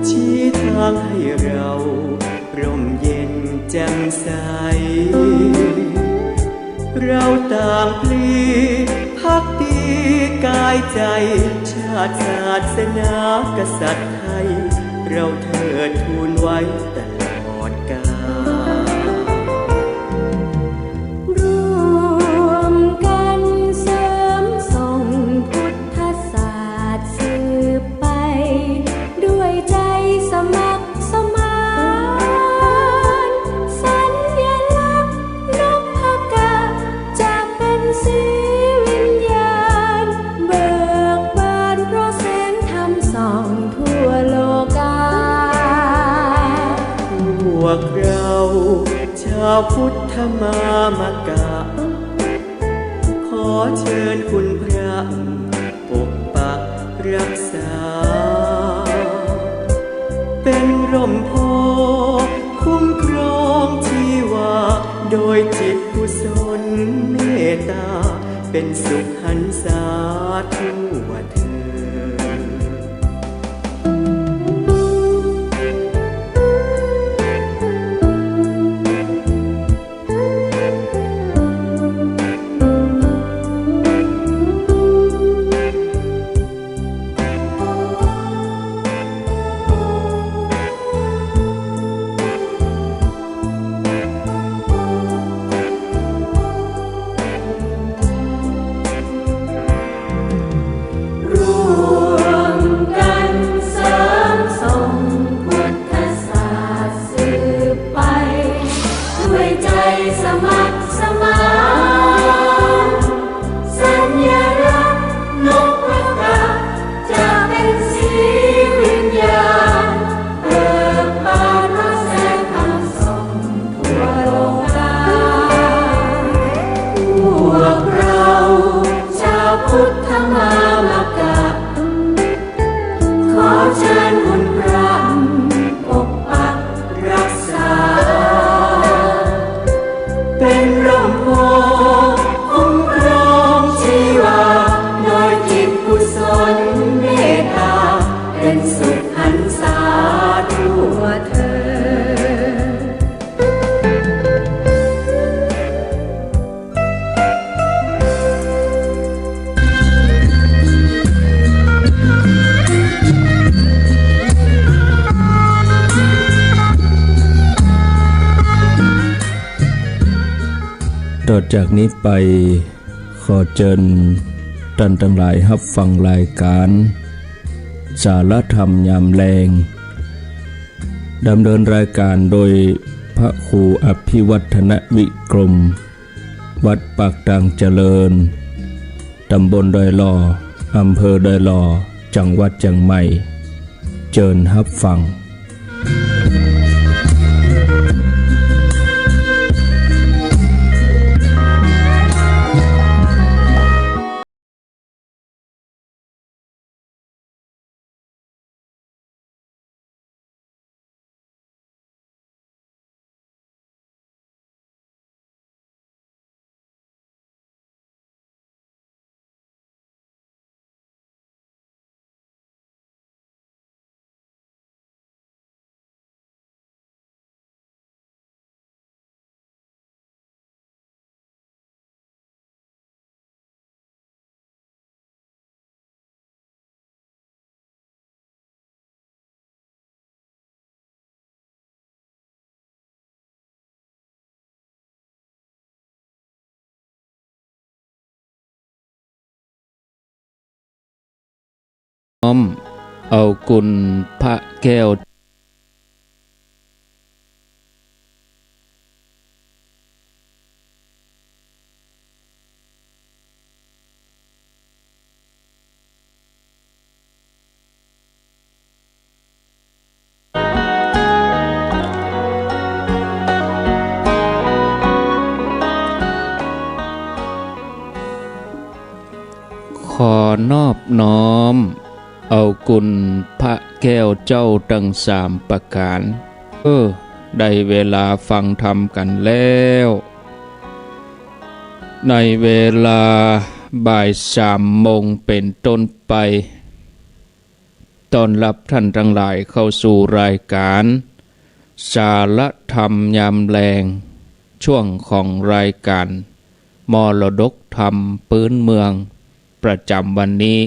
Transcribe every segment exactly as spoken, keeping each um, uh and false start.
ชี้ทางให้เราร่มเย็นแจ่มใส เราต่างพลีภักดีกายใจ ชาติศาสนากษัตริย์ไทย เราเทิดทูนไว้ตลอดกาล ร่วมกันเสริมส่งพุทธศาสตร์สืบไป ด้วยใจสมัครสมาน สัญลักษณ์นพกะจะเป็นสีวิญญาณ เบิกบานเพราะแสงธรรมส่องทั่วโลกา พวกเราชาวพุทธมามกะ ขอเชิญคุณพระปกปักรักษา เป็นร่มโพธิ์คุ้มครองชีวา โดยจิตกุศลเมตตา เป็นสุขหันษาทั่วเทิน ร่วมกันเสริมส่งพุทธศาสตร์สืบไป ด้วยใจสมัครสมาน สัญลักษณ์นพกะจะเป็นสีวิญญาณ เบิกบานเพราะแสงธรรมส่องทั่วโลกา พวกเราชาวพุทธมามกะ ขอเชิญคุณพระปกปักรักษา เป็นร่มโพธิ์คุ้มครองชีวา โดยจิตกุศลเมตตา เป็นสุขหันษาทั่วเทิน ต่อจากนี้ไป ขอเจิญต้านตังหลายฮับฟังรายก๋านสาระธรรมยามแลง ดำเนินรายก๋านโดยพระครูอภิวัฒนวิกรม วัดปากตางเจริญ ต๋ำบลดอยหล่อ อำเภอดอยหล่อ จังหวัดเจียงใหม่ เจิญฮับฟัง น้อมเอาคุณพระแก้ว ขอนอบน้อมเอาคุณพระแก้วเจ้าตังสามประก๋าน เออ ได้เวลาฟังธรรมกั๋นแล้ว ในเวลาบ่ายสามโมงเป๋นต้นไป ต้อนฮับต้านตังหลายเข้าสู่รายก๋านสาระธรรมยามแลง ช่วงของรายก๋านมรดกธรรมปื๊นเมือง ประจ๋ำวันนี้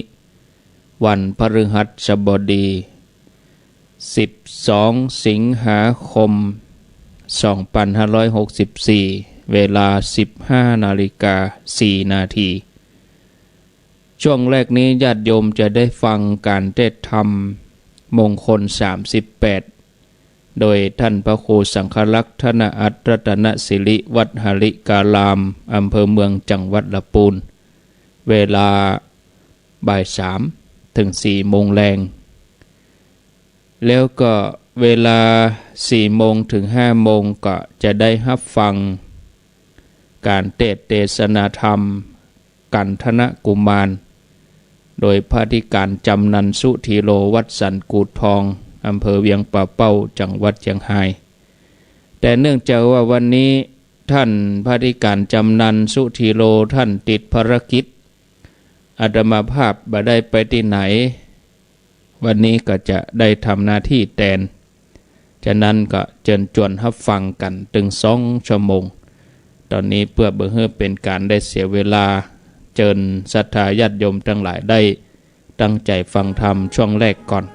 วันพฤหัสบดี สิบสอง สิงหาคม สองปันห้าร้อยหกสิบสี่ เวลา สิบห้านาฬิกาสี่นาที ช่วงแรกนี้ญาติโยมจะได้ฟังก๋านเตสน์ธรรมมงคล สามสิบแปด โดยต้านพระครูสังฆรักษ์ ธนอัตตรัตนสิริ วัดหริการาม อำเภอเมือง จังหวัดละปูน เวลาบ่ายสามเถิงสี่โมงแลง แล้วก็เวลาสี่โมงเถิงห้าโมงก็จะได้ฮับฟังก๋านเตสน์เตสนาธรรม กันทนกุมาร โดยพระอธิก๋านจำนัน สุธีโล วัดสันกู่ทอง อำเภอเวียงป่าเป้า จังหวัดเจียงฮาย แต่เนื่องจากว่าวันนี้ต้านพระอธิก๋านจำนัน สุธีโล ต้านติดภารกิจ อาตมาภาพบ่ได้ไปตี้ไหน วันนี้ก็จะได้ทำหน้าตี้แตน ฉะนั้นก็เจิญจวนฮับฟังกั๋นเถิงสองชั่วโมง ต๋อนนี้เปื้อบ่หื้อเป๋นก๋านได้เสียเวลา เจิญศรัทธาญาติโยมตังหลายได้ตั้งใจ๋ฟังธรรมช่วงแรกก่อน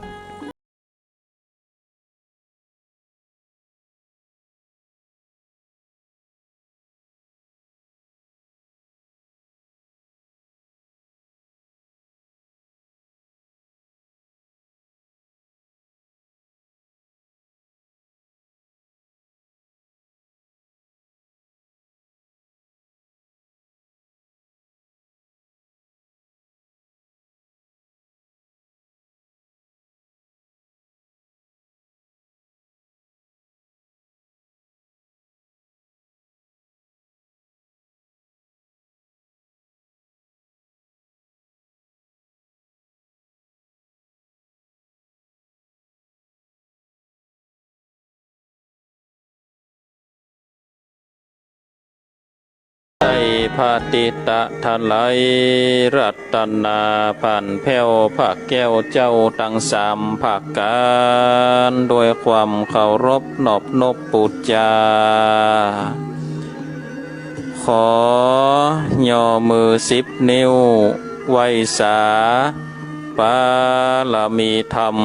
ได้ผะติตะถะไหลรัตนาผ่านแผ้วพระแก้วเจ้าตังสามประก๋าน โดยความเคารพนอบนบปู๋จา ขอย่อมือสิบนิ้วไหว้สาบารมีธรรม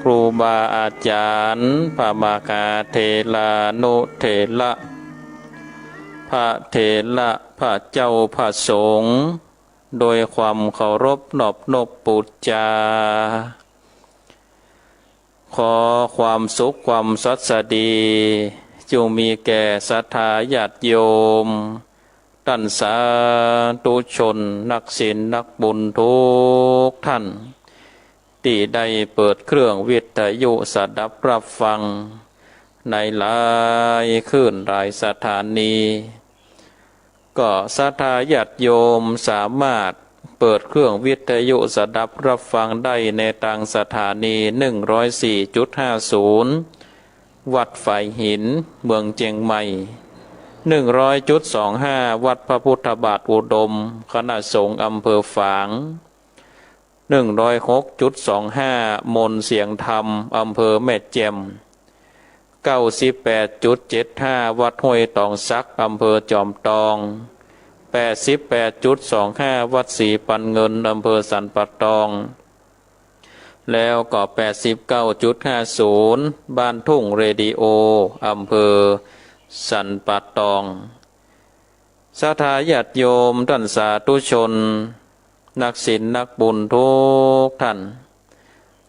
ครูบาอาจ๋ารย์ พระมหาเถรานุเถระ พระเถระ พระเจ้า พระสงฆ์ โดยความเคารพนอบนบปู๋จา ขอความสุขความสวัสดี จุ่งมีแก่ศรัทธาญาติโยม ต้านสาธุชน นักศีลนักบุญทุกท่าน ตี้ได้เปิดเครื่องวิทยุสดับฮับฟัง ในหลายคลื่นหลายสถานี ก็ศรัทธาญาติโยมสามารถเปิดเครื่องวิทยุสดับฮับฟังได้ในตางสถานี หนึ่งร้อยสี่จุดห้าศูนย์ วัดฝายหิน เมืองเจียงใหม่ หนึ่งร้อยจุดสองห้า วัดพระพุทธบาทอุดม คณะสงฆ์อำเภอฝาง หนึ่งร้อยหกจุดสองห้า มนต์เสียงธรรม อำเภอแม่แจ่ม เก้าสิบแปดจุดเจ็ดห้า วัดห้วยตองสัก อำเภอจอมตอง แปดสิบแปดจุดสองห้า วัดศรีปันเงิน อำเภอสันป่าตอง แล้วก็ แปดสิบเก้าจุดห้าศูนย์ บ้านทุ่งเรดิโอ อำเภอสันป่าตอง ศรัทธาญาติโยมต้านสาธุชน นักศีลนักบุญทุกท่าน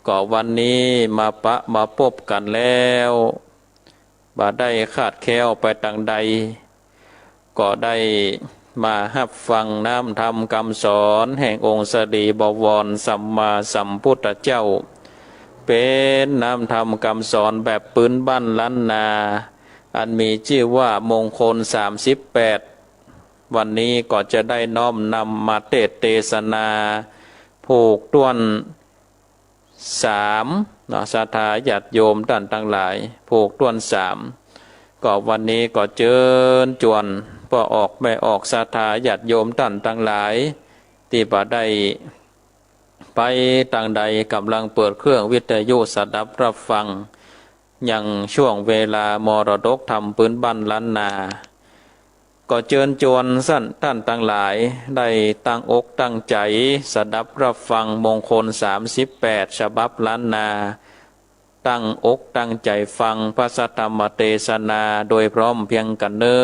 ก็วันนี้มาปะมาปบกั๋นแล้ว บ่ได้ขาดแคลนไปตางใด ก็ได้มาฮับฟังน้ำธรรมกำสอนแห่งองค์สรีบวรสัมมาสัมพุทธเจ้า เป๋นน้ำธรรมกำสอนแบบปื๊นบ้านล้านนา อันมีจื้อว่ามงคลสามสิบแปด วันนี้ก็จะได้น้อมนำมาเตสน์เตสนา ผูกถ้วนสาม เนาะ ศรัทธาญาติโยมต้านตังหลาย ผูกถ้วนสาม ก็วันนี้ก็เจิญจวนป้อออกแม่ออกศรัทธาญาติโยมต้านตังหลาย ตี้บ่ได้ ไปตางใดก่ำลังเปิดเครื่องวิทยุสดับฮับฟัง ยังช่วงเวลามรดกธรรมปื้นบ้านล้านนา ก็เจิญจวนท่านตังหลายได้ตั้งอกตั้งใจ๋สดับฮับฟังมงคลสามสิบแปดฉบับล้านนา ตั้งอกตั้งใจ๋ฟังพระสัทธรรมเตสนาโดยพร้อมเพรียงกั๋นเน้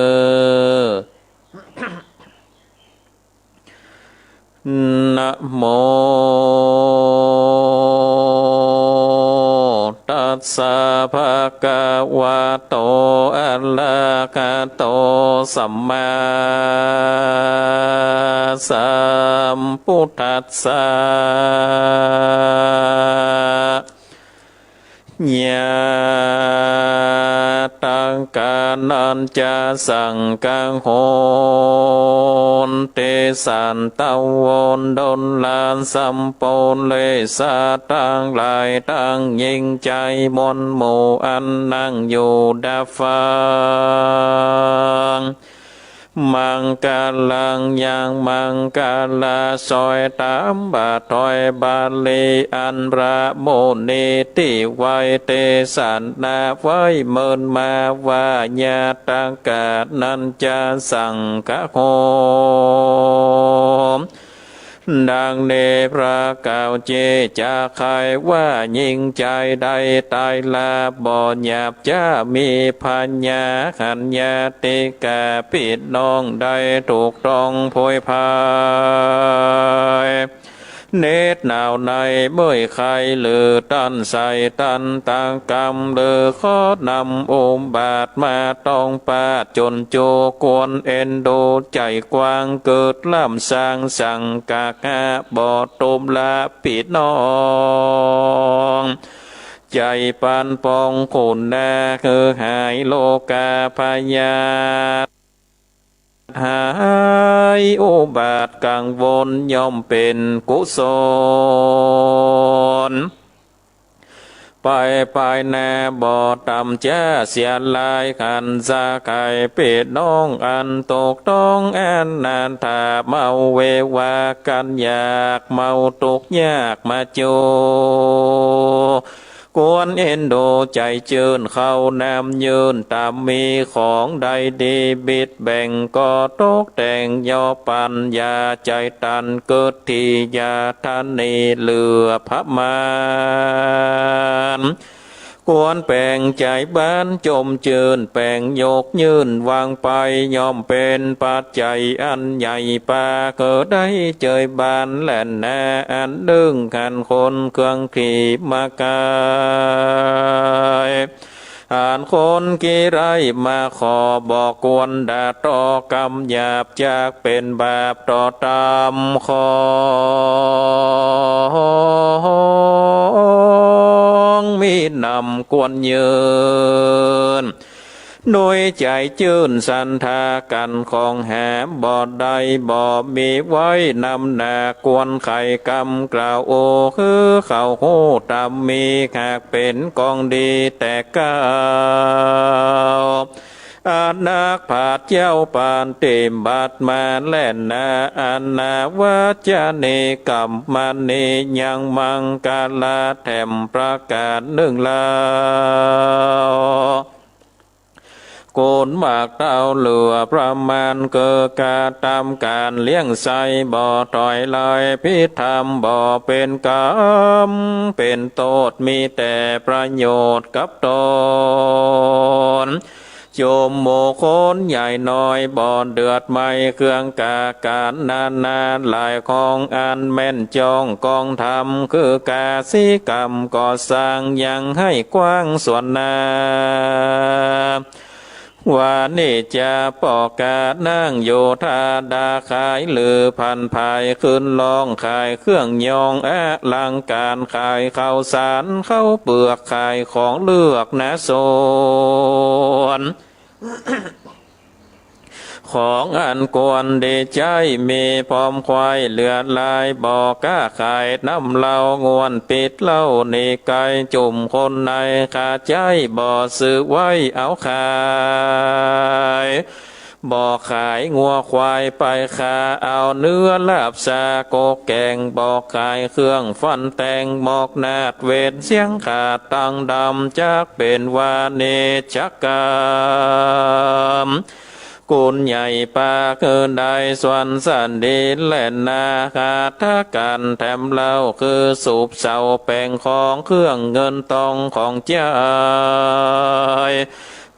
อ นะโม ตัสสะ ภะคะวะโต อะระหะโต สัมมาสัมพุทธัสสะ ยะถากา นัจจะ สังคะโหติ สัตตะโว ดลลา สัพพะเรศาตังหลายตังยิ่งใจ๋มนหมู่อันนั่งอยู่ดับฟัง มังคลังยังมังคะลา สวยต๋ามบาทถอยบาลีอันพระมุนีตี้ไหว้เตสนาไว้เมินมาว่า ยะถากา นัจจะ สังคะโห ดังนี้พระเก้าเจ้าจะใค่ว่ายิ่งใจ๋ได้ต๋ายลาบ่หยาบ จะมีพญาหัญญาติกาปี้น้องได้ถูกต้องโผยผาย เหน็ดหนาวในเมื่อยไข้หรือต้านไส้ต้านตากำ หรือข้อนำอุบาทมาต้องปาดจนจูกวนเอ็นดูใจ๋กว้างเกิดล้ำสร้างสังกะหะบ่ตุบละปี้น้อง ใจ๋ปานป้องคุณนาหื้อหายโรคาพยาธิ หายอุบาทกังวลย่อมเป๋นกุศล ไปภายหน้าบ่ต่ำจ๊าเสียหลาย หันสาใค่ปี้น้องอันตกต้องอนาถา เมาเววากั๋นอยาก เมาตุ๊กข์ยากมาจู กวนเอ็นดูใจ๋จื้นเข้านำยื่น ต๋ามมีของใดดีบิดแบ่งก็ตกแต่งย่อปั๋น อย่าใจ๋ตันเกิดตี้อย่าทะเนเหลือประมาณ ควรแป๋งใจ๋บานจมจื้น แป๋งยกยื่นวางไป ย่อมเป๋นปัจจัยอันใหญ่ปา หื้อได้เจยบานแล่นนาอันนึ่ง หันคนเครื่องขี่มาก๋าย อันคนขี้ไร้มาขอบอกควรด่าต่อกำหยาบ จักเป๋นบาปต่อต๋ามของ มีนำควรยืน โดยใจ๋จื้นสันทากั๋นของหาบ่ได้บ่มีไว้นำหน้าควรไขกำกล่าว โอ้ หื้อเขาฮู้ต๋ามมีหากเป๋นของดีแต่เก๊า อันนักปราชญ์เจ้าปาฏิบัติมาแล่นนา อันนาวัจจเนกัมมะเนยังมังคละแถมประก๋านนึ่งเล่า คุณมากเต้าเหลือประมาณ เกิดกระทำก๋านเลี้ยงไส้บ่ถอยเลย ผิดธรรมบ่เป๋นกรรมเป๋นโต้ษ มีแต่ประโยชน์กับต๋น จุมหมู่คนใหญ่น้อยบ่เดือดไหม้ เครื่องกาก๋านนานาหลายของอันแม่นจ้องกองธรรม คือกสิกรรมก่อสร้างยังให้กว้างส่วนนา วานิจจะป้อก๋านั่งโยธาดาขาย หรือผันผายขึ้นล่องขายเครื่องยองอลังก๋าน ขายข้าวสารข้าวเปือก ขายของเลือกนาสวน ของอันควรดีใจ๊มีพร้อมไขว่เหลือหลาย บ่กล้าขายนำเล่า ง่วนปิดเล่าหนีไก๋ จุมคนในขาใจ๊บ่ซื้อไว้เอาขาย บ่ขายงัวควายไปค้า เอาเนื้อลาบสาโกแกง บ่ขายเครื่องฟันแต่ง หมอกนาฏเวรเสียงขาดตังดำ จักเป๋นวานิชกรรม กุลใหญ่ปาคือได้สวนสันดีแลนา หัตถกัณฑ์แถมเล่าคือสูบเสาแป๋งของเครื่องเงินตองของใจ๊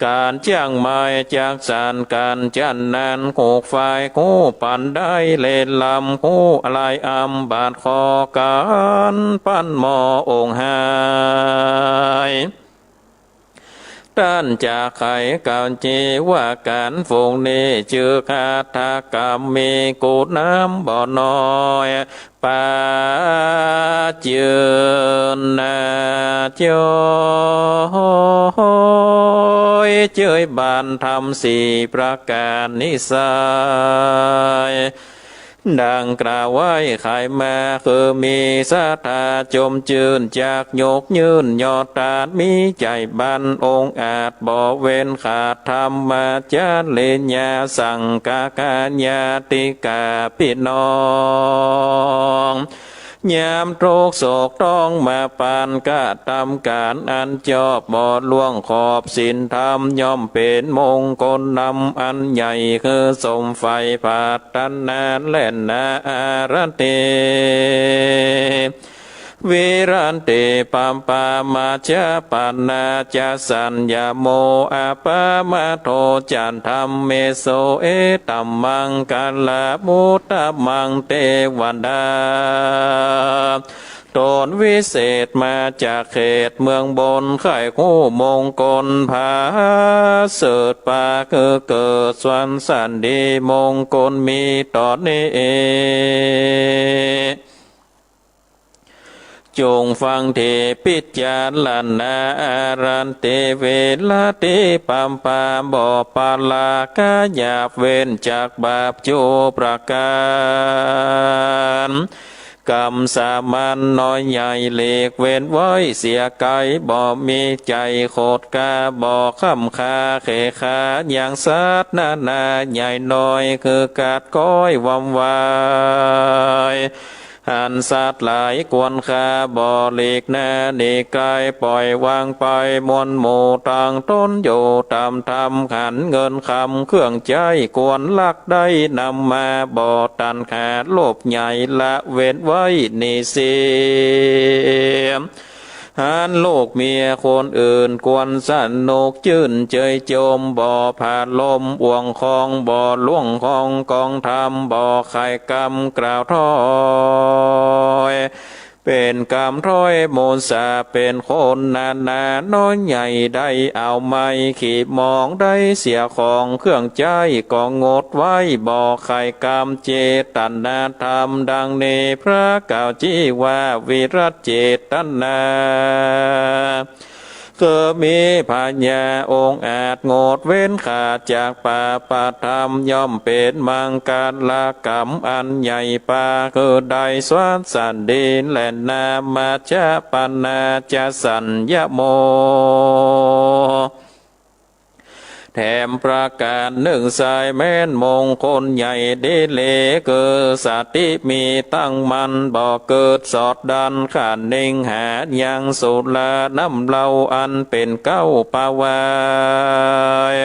ก๋านจ้างไม้จักสานก๋านจั่นนั้น คู่ฝ่ายคู่ปันได้เล่นลำ คู่ลายอำบาดคอก๋านปั้นหม้อองค์หาย ต้านจะไขเก่าจีว่าก๋านฝูงนี้ จื้อหัตถกรรมมีกุณน้ำบ่น้อย ปาจืนนาจ้อย เจยบานธรรมสี่ประก๋านนิสัย ดังกล่าวไว้ไขมา คือมีศรัทธาจมจื้น จักยกยื่นยอดตาน มีใจ๋บันองอาจ บ่เว้นขาดธรรมจริยา สังฆาคาญาติกาพี่น้อง ยามทุกข์โศกต้องมาปานกระทำก๋านอันชอบ บ่ล่วงขอบศีลธรรม ย่อมเป๋นมงคลนำอันใหญ่ คือสมใฝ่ปรารถนาแลนา อารัตติ วิรัตติ ปะปามาชะปะนาจะ สัญญาโม อะปะมาโท จะธัมเมสุ เอตัมมังคะละมุตตะมัง เตวดา ต๋นวิเศษมาจากเขตเมืองบน ใค่คู่มงคลผาเสริฐปาคือเกิด สวนสันดีมงคลมีต๋อนนี้ จงฟังเทศน์พิจารณา อารัตติ วิรัตติ ปะปา บ่ปราคะ หยาบเว้นจากบาปจุประก๋าน กรรมสามัญน้อยใหญ่หลีกเว้นไว้เสียไกล บ่มีใจ๋โขดก๋า บ่ค่ำคาเขกขา ยังสัตว์นานาใหญ่น้อย คือกัดก๊อยวำวาย อันสัตว์หลายควรฆ่า บ่หลีกหน้าหนีไกล ป่อยวางไปมวลหมู่ ตั้งต๋นอยู่ต๋ามธรรม ขันธ์เงินคำเครื่องใจ๊ควรลักได้นำมา บ่ตัณหาโลภใหญ่ละเว้นไว้นี้เสีย อันลูกเมียคนอื่นควรสนุกจื้นเจยจม บ่ผาลมบ่วงคอง บ่ล่วงคองกองธรรม บ่ใค่กรรมกล่าวถ้อย เป๋นกรรมถ้อยมูสา เป๋นคนนานาน้อยใหญ่ ได้เอาไม้ขีบมอง ได้เสียของเครื่องใจ๊ก็งดไว้ บ่ใค่กรรมเจตนาธรรม ดังนี้พระกล่าวจี้ว่า วิรัตเจตนา คือมีผญาองอาจ งดเว้นขาดจากปาปธรรม ย่อมเป๋นมังคลกรรมอันใหญ่ปา คือได้สวนสันดีแลนา มาชะปะนาจะ สัญญาโม แถมประก๋านนึ่งไส้แม้นมงคลใหญ่ดีหลี คือสติมีตั้งมั่น บ่กึ๊ดสอดดั้นขันนิ่ง หายังสุราน้ำเหล้าอันเป๋นเก๊าปาวาย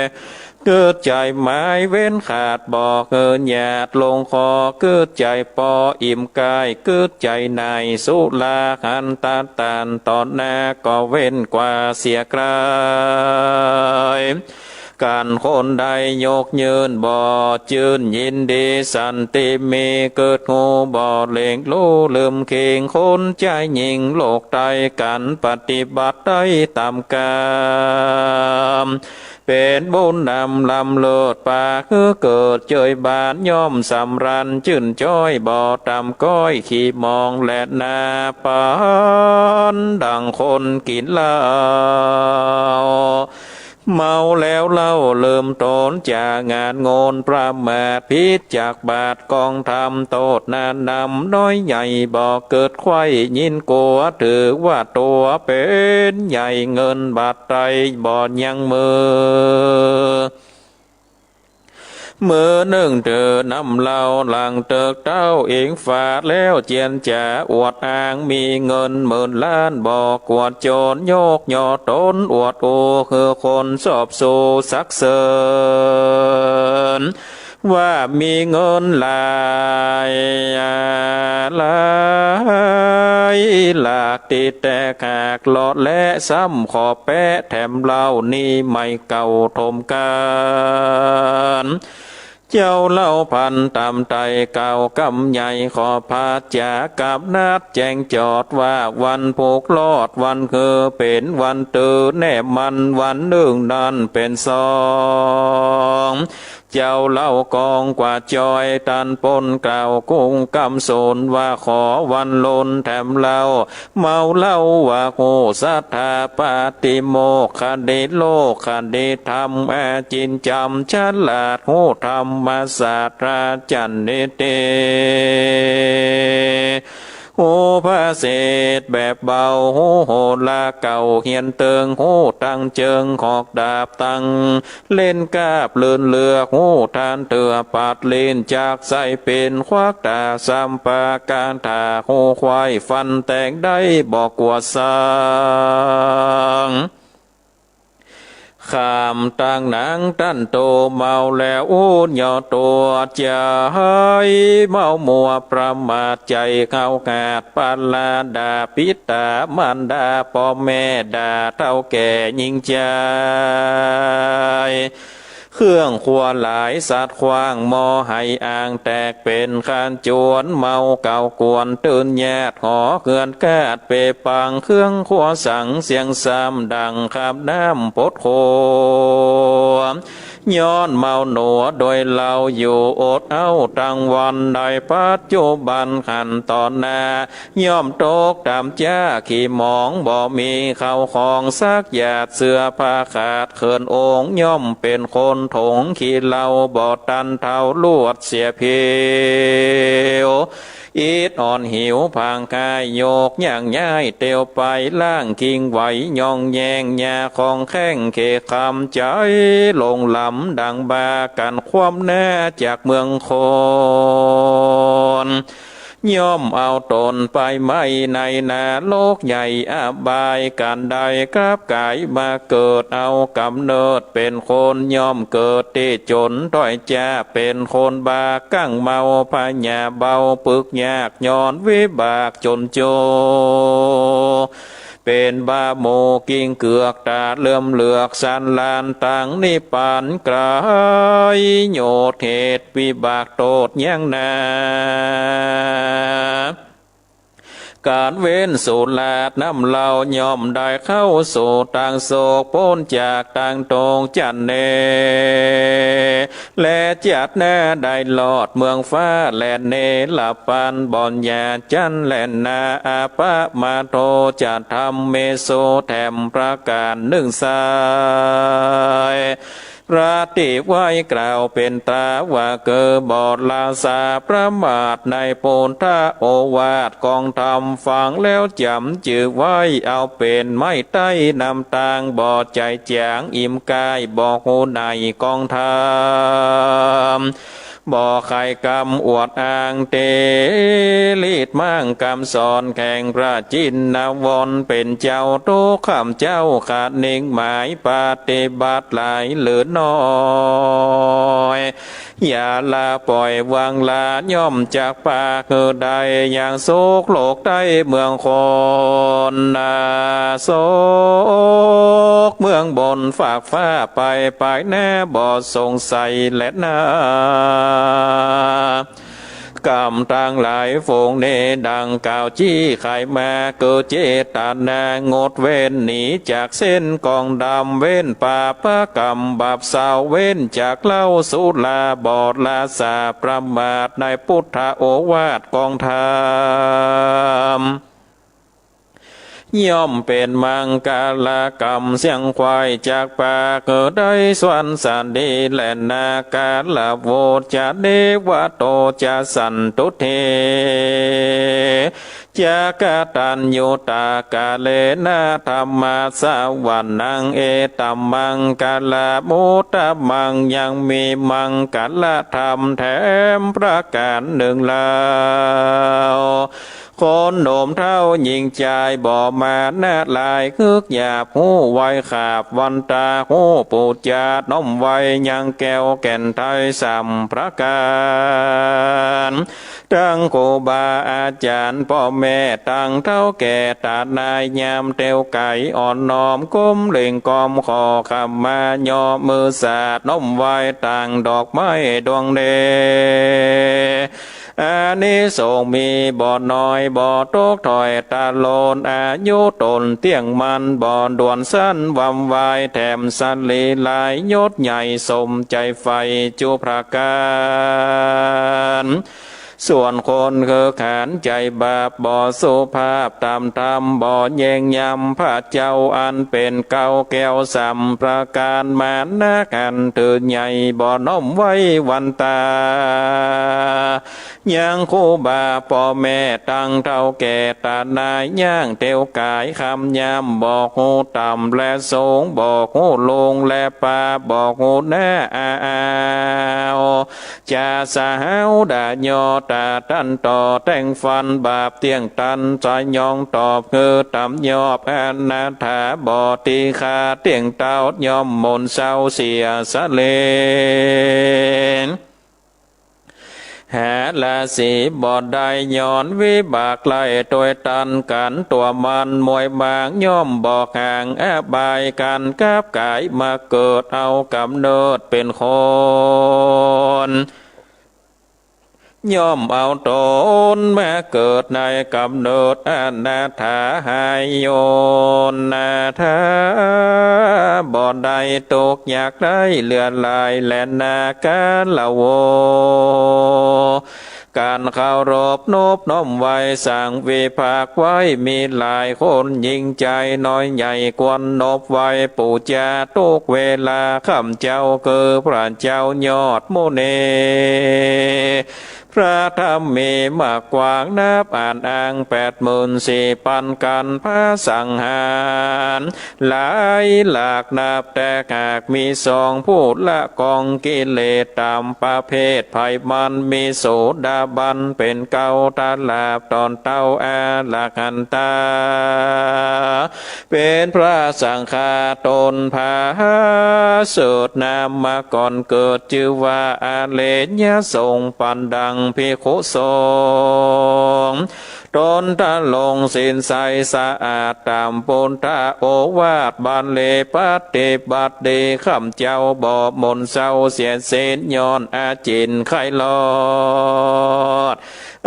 กึ๊ดใจ๋หมายเว้นขาด บ่หื้อหยาดลงคอ กึ๊ดใจ๋ปออิ่มก้าย กึ๊ดใจ๋หน่ายสุราหันตะตาน ต๋อนหน้าก็เว้นกว่าเสียไกล กันคนใดยกยื่นบ่จื้นยินดี สันติมีกึ๊ดฮู้บ่เล็งฮู้ลืมคิง คนใจ๊ยิ่งโลกใต้ กันปฏิบัติได้ต๋ามกรรม เป๋นบุญนำล้ำเลิศปา คือเกิดเจยบานย่อมสำราญจื้นจ้อย บ่ต่ำก้อยขี้มองแลนา ปานดั่งคนกิ๋นเหล้า เมาแล้วเล่าลืมต๋น จ๋างานงนประมาท ผิดจากบาทกองธรรม โต้ษนานำน้อยใหญ่ บ่กึ๊ดใค่ยินกั๋ว ถือว่าตั๋วเป๋นใหญ่ เงินบาทใดบ่ยังมือ เมื่อนึ่งเถิดนำเล่า หลังเถิกเต้าอิงฟ้าแล้ว เจียรจ๋าอวดอ้าง มีเงินหมื่นล้าน บ่กลัวจ๋น ยกย่อต๋นอวดอู้ หื้อคนสอบสู่สรรเสริญ ว่ามีเงินหลาย หลายหลาก ตี้แตกหากหลอดแหละ ซ้ำขอแปะแถมเล่า นี้ไม้เก่าถมก๋าน เจ้าเล่าพันต๋ามไต กล่าวกำใหญ่ ขอพระจ๋ากำหนดแจ้งจอด ว่าวันผูกลอดวันคือ เป๋นวันตื่นแน่มัน วันนึ่งนั้นเป๋นสอง เจ้าเล่ากองกว่าจ้อย ตันปนกล่าวกุ้งกำสูน ว่าขอวันลุนแถมเล่า เมาเล่าว่าฮู้ศรัทธา ปาติโมกข์คดีโลกข์คดีธรรม อาจินจ๋ำฉลาด ฮู้ธรรมศาสตราจ๋รย์นิติ ฮู้ภาษิตแบบเบา ฮู้โหราเก่าเฮียนเติง ฮู้ตังเจิงหอกดาบ ตังเล่นกาบลื่นเลือก ฮู้ทานเตื้อปัดลิ้น จักใส่เป๋นควักต๋า ซ้ำปากกาถา ฮู้ไขว่ฟันแตงได้ บ่กลัวสัง ข้ามตังหนังตันโต เมาแล้วอู้ย่อตั๋ว ใจ๋เมามัวประมาท ใจ๋เข้าขาด ปาราด่าปิต๋ามารดา ป้อแม่ด่าเฒ่าแก่ญิงจาย เครื่องครัวหลายสัตว์ขว้าง หม้อไหอ่างแตกเป๋นขจวน เมาเก่ากวนตื่นญาติ หอเฮือนกาดเปปัง เครื่องครัวสังเสียงซ้ำ ดังคาบน้ำปดโค ย้อนเมาหนัวโดยเล่าอยู่ อดเอาตังวัน ในปัจจุบันหันต่อหน้า ย่อมตกต๋ามจ๊าขี้หมอง บ่มีเข้าของสักหยาด เสื้อผ้าขาดเขินองค์ ย่อมเป๋นคนถงขี้เหล้า บ่ตันเฒ่าลวดเสียผิว อิดอ่อนหิวผางกาย โยกย่างย้ายเตียวไป ล่างคิงไหวย่องแย่ง ยาของแข้งเขกคำ ใจ๋หลงหลำดังบา กั๋นคว่ำหน้าจากเมืองคน ย่อมเอาต๋นไปไหม้ในนรกใหญ่อบาย กั๋นได้กลับก๋ายมาเกิดเอาก๋ำเนิดเป๋นคน ย่อมเกิดตี้จ๋นต้อยจ๊า เป๋นคนบ้ากั้งเมา พยาเบาปึกยาก ย้อนวิบากจ๋นโจ เป๋นบ้าหมู่กิ่งเกือก ต๋าเหลื่อมเหลือกสันลาน ตังนิพพานไก๋ โยชน์เหตุวิบากโต้ษยังนา ก๋านเว้นสุราน้ำเหล้า ย่อมได้เข้าสู่ตางโศก ป๊นจากตางโตงจันเน และจัดหน้าได้ลอดเมืองฟ้าแลนเนรปัน บ่อนหญ้าจันแลนนา อปมาโทจะธรรมเมโส แถมประก๋านนึ่งสาย พระตี้ไหว้กล่าวเป๋นต๋าว่า เกอบ่ราสาประมาทในปุทธโอวาทกองธรรม ฟังแล้วจ๋ำจือไว้เอาเป๋นไม้ไต้นำตาง บ่ใจ๋จ๋างอิ่มก๋าย บ่ฮู้ในกองธรรม บ่ใค่กำอวดอ้าง เตลิดมั่งกำสอนแห่งพระจินวรเป๋นเจ้า ตุ๊ข้ามเจ้าขาดนิ่งหมาย ปฏิบัติหลายเหลือน้อย อย่าละป่อยวางละ ย่อมจักปาคือได้ ยังสุขโลกใต้เมืองคนนา สุขเมืองบนฟากฟ้าไป ไปแน่บ่สงสัยแลนา กำตังหลายฝูงนี้ดังกล่าวจี้ไขมา คือเจตนางดเว้นหนีจากเส้นกองธรรม เว้นปาปกรรมบาปเศร้า เว้นจากเหล้าสุรา บ่ราสาประมาทในปุทธโอวาทกองธรรม ย่อมเป๋นมังคละกรรมเสี้ยงควายจักปาก หื้อได้สวรรค์สันติแลนา คาราวะจะเดวะโตจะสันตุเถ จะกะตัญญูตะกะเลนะ ธัมมาสวนัง เอตัมมังคละมุตตะมัง ยังมีมังคละธรรมแถมประก๋านนึ่งเล่า คนหนุ่มเฒ่าญิงจายบ่มานะหลาย คึกหยาบฮู้ไวขาบวันตา ฮู้ปู๋จาน้อมไวยังแก้วแก่นไทยสามประก๋าน ตึงครูบาอาจ๋ารย์ป้อแม่ตังเฒ่าแก่ต๋านายยามเตียวก๋าย อ่อนน้อมก้มเหล่งก้อมขอขมายอมือสาดน้อมไวต่างดอกไม้ดวงเด อานิสงส์มีบ่น้อยบ่ตกถ้อยตะโลน อายุต๋นเตี้ยงมั่นบ่ด่วนสั้นวำวาย แถมสรีหลายยศใหญ่สมใจ๋ใฝ่จุประก๋าน ส่วนคนคือขานใจ๋บาปบ่สุภาพต๋ามธรรมบ่แยงยำ พระเจ้าอันเป๋นเกล้าแก้วสามประก๋าน มานะหันถือใหญ่บ่น้อมไว้วันตา ยังครูบาป้อแม่ตังเฒ่าแก่ต๋านายย่างเตียวก๋าย คำยำบ่ฮู้ต่ำและสูง บ่ฮู้ลุงและป้า บ่ฮู้หน้าอาว จะสหาวดายอตาตันต่อแต่งฟันบาปเตี้ยงตัน สายองตอบคือต๋ามยอบอนาถาบ่ตีขาเตี้ยงเต้า ย่อมหม่นเศร้าเสียสะเลน หาราศีบ่ได้ย้อนวิบากไล่ตวยตันกั๋น ตั๋วมันมวยบางย่อมบ่ห่างอบาย ก๋านกับก๋ายมาเกิดเอาก๋ำเนิดเป๋นคน ย่อมเอาต๋นมาเกิดในก๋ำเนิดอนาถาหายโยนนาถา บ่ได้ตกยากได้เหลือหลายแลนา คาราวะ ก๋านเคารพนบน้อมไหว้สังวิพากษ์ไว้ มีหลายคนยิ่งใจ๋น้อยใหญ่ควรนบไหว้ปู๋จาทุกเวลา ข้าพเจ้าคือพระเจ้ายอดมุนี พระธรรมมีมากกว้างนับอ่านอ้างแปดหมื่นสี่ปันกั๋น พระสังฆาหลายหลากนับ แต่หากมีสองผู้ละกองกิเลสต๋ามประเภทไผมัน มีโสดาบันเป๋นเกล้าตลาดต๋อนเต้าอรหันตา เป๋นพระสังฆาต๋นผาเสริฐนามมาก่อนเกิด จื้อว่าอเรยสงฆ์ปันดังภิกขุสงฆ์ ต๋นทรงศีลใสสะอาดต๋ามปุทธโอวาท บาลีปฏิบัติดี ข้าพเจ้าบ่หม่นเศร้าเสียสิ้น ย้อนอาจินไขลอด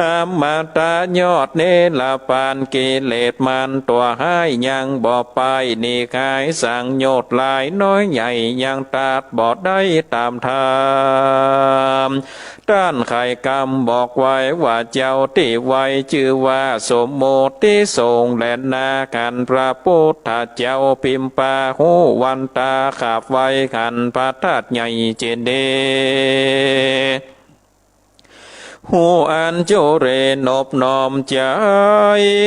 อมตะยอดนิรปาน กิเลสมารตั๋วฮ้ายยังบ่ไปหนีหาย สังโยชน์หลายน้อยใหญ่ยังตัดบ่ได้ต๋ามธรรม ต้านไขกรรมบอกไว้ว่าเจ้าตี้ไว้ จื้อว่าสมมุติสงฆ์แลนา หันพระพุทธเจ้าพิมพา ฮู้วันตาขาบไว้ หันพระธาตุใหญ่เจดีย์ ฮู้อัญชุลีนบน้อมใจ๋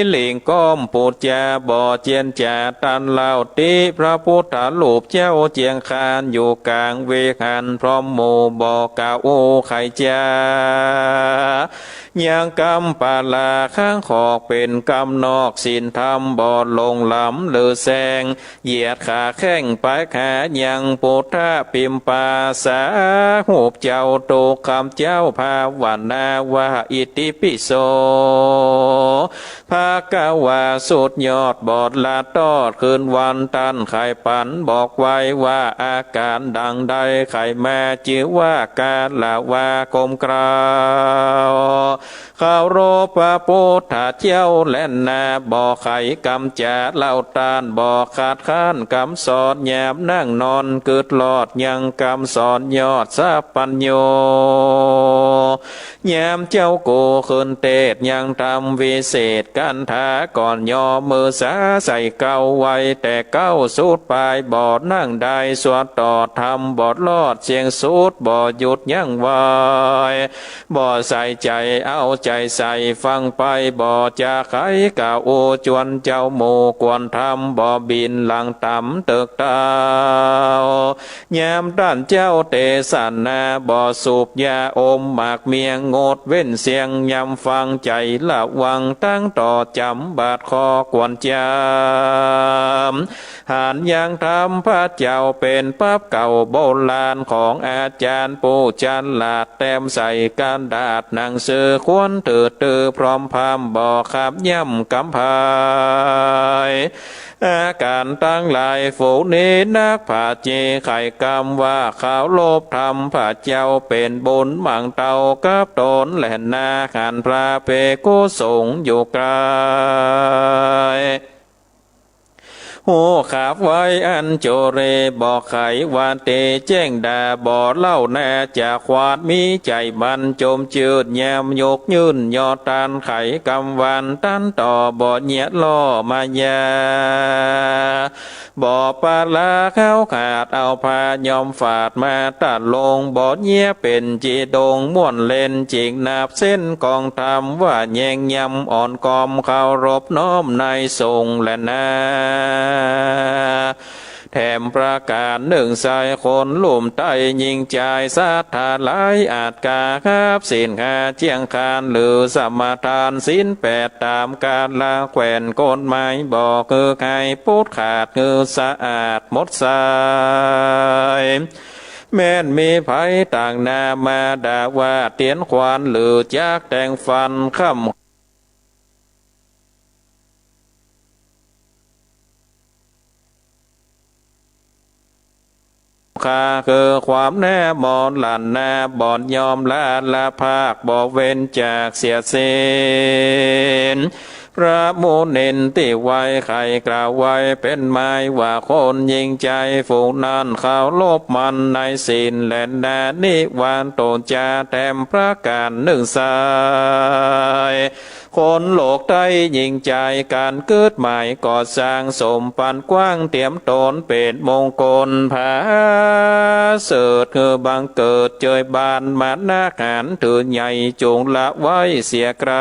หลิ้งก้มปู๋จาบ่เจียนจ๋า ตันเล่าติพระพุทธรูปเจ้าเจียงคาน อยู่ก๋างวิหารพร้อมหมู่บ่กล่าวอู้ไขจา ยังกำปาลาข้างขอกเป๋นกำนอก ศีลธรรมบ่หลงล้ำหรือแซง เหยียดขาแข้งปายขายังพุทธพิมพา สารูปเจ้าตุกข้าพเจ้าภาวนาว่า อิติปิโส ภะคะวา สุดยอดบทละตอดคืนวัน ต้านไขปันบอกไว้ว่า อาก๋านดังใดไขมา จื้อว่าคารวะก้มเกล้า เคารพพระพุทธเจ้าแลนา บ่ไขกำจ๋าเล่าต้าน บ่คัดค้านกำสอน ยามนั่งนอนกึ๊ดลอดยังกำสอนยอดสัพพัญญู ยามเจ้ากู๋ขึ้นเตสน์ยังธรรมวิเศษ คันถาก่อนย่อมือสาใส่เกล้าไว้ แต่เกล้าสุดปายบ่นั่งได้ สวดต่อธรรมบ่รอด เสี้ยงสุดบ่หยุดยั้งไว้ บ่ใส่ใจ๋เอาใจ๋ใส่ฟังไป บ่จะไขกล่าวอู้จวนเจ้าหมู่ กวนธรรมบ่บินหลังต่ำเติกเต้า ยามต้านเจ้าเตสนา บ่สูบยาอมหมากเมียง งดเว้นเสี้ยงยำฟัง ใจ๋ระวังตั้งต่อจ๋ำ บาดคอกวนจำ หันยังธรรมพระเจ้าเป๋นปั๊บเก่าโบราณ ของอาจ๋ารย์ผู้ฉลาด แต้มใส่กระดาษหนังสือ ควรถือตื้อพร้อมพราหมณ์ บ่ขับย่ำกำพาย อาก๋านตังหลายฝูงนี้นัก ผาจีไขกำว่า เคารพธรรมพระเจ้าเป๋นบุญมั่งเต้า กับตนแลนา หันพระภิกขุสงฆ์อยู่ไก๋ ฮู้ขับไว้อัญจุลี บ่ไขว่าตี้แจ้งด่า บ่เล่านาจะควาน มีใจ๋มันจมจื้น ยามยกยื่นยอต้าน ไขกำวานตันต่อ บ่เยียะล่อมายา บ่ปะลาเข้าขาด เอาผ้าย้อมฝาดมาตัดลง บ่เยียะเป๋นจีดง ม่วนเล่นจิ่งนับเส้นกองธรรม ว่าแยงยำอ่อนกอม เคารพน้อมในสงฆ์แลนา แถมประก๋านหนึ่งไส้ คนลุ่มใต้ญิงจายศรัทธาหลาย อาจกาฮับศีลห้าเจี่ยงคาน หรือสมาทานศีลแปดต๋ามกาละแขวน กฎหมายบ่หื้อไห้ปุดขาด หื้อสะอาดหมดใส้ แม้นมีใผต่างหน้ามาด่าว่าเตียนขวาน หรือจักแต่งฟันค่ำ คาคือความหน้ามนหลั่นหน้า บ่ยอมละละภาค บ่เว้นจากเสียสิ้น พระมุนินตี้ไหว้ไขกล่าวไว้เป๋นไม้ว่า คนญิงจายฝูงนั้น เคารพมั่นในศีลแลนา นิวาโตจา แถมประก๋านหนึ่งไส้ คนโลกใต้ญิงจาย ก๋านกึ๊ดหมายก่อสร้าง สมปันกว้างเตรียมต๋นเป๋นมงคล ผาเสริฐ หื้อบังเกิดเจยบาน มานะหารถือใหญ่ จุ่งละไว้เสียไกล